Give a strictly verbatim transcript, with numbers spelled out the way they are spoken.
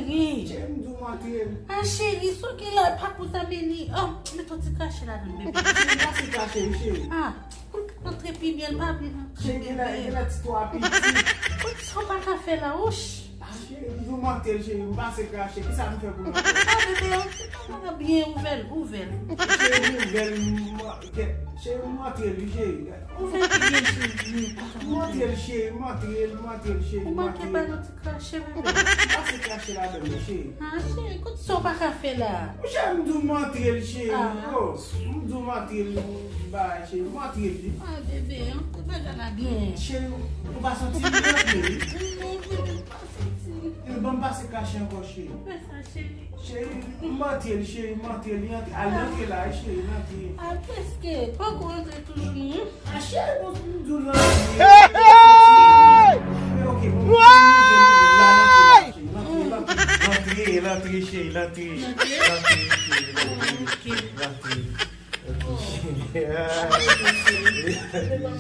Cheri, m di w m antre. Ah, cheri, sa w gen la, pa konsa, men li. Oh, met yon ti krache ladan, bebe. Cheri, pase krache, cheri. Ah, pou l ka antre pi byen, l pa vle antre, cheri, gen lè, gen lè ti twa piti. Kout sa w pa ka fè la, wouch. Ah, cheri, m di w m antre, cheri, m pase krache. Kisa m fè pou nou? Ah, bebe, antre, antre, byen, ouvè l, ouvè l. Cheri, m ouvè l, m, m, kè, cheri, m antre, wi, cheri. Ouvè l pi byen, cheri. M antre l, cheri, m antre l, m antre l, cheri, m antre l. Ou manke ba nou ti krache, bebe. M pase krache ladan l, cheri. Ah, cheri, kout sa w pa ka fè la. Monchè, m di w m antre l, cheri. Ah. Oh, m di w m antre l, m bay, cheri, m antre l, wi. Ah, bebe, antre bagay la byen. Cheri, ou pa santi m antre, wi. Non, bebe, m pa santi. Ebyen, ban m pase krache ankò, cheri. Fè sa, cheri. Cheri, m antre l, cheri, m antre l, li antre. Al antre la, cheri, l antre. Ah, prèske. Poko antre toujou, non. Ah, cheri, bon, m di w l antre. Hey! Men, ok, bon, m di w l antre la, cheri, l antre, l antre, l antre, cheri, l antre. L antre? L antre, cheri, l antre. Ok. L antre. Ok, cheri.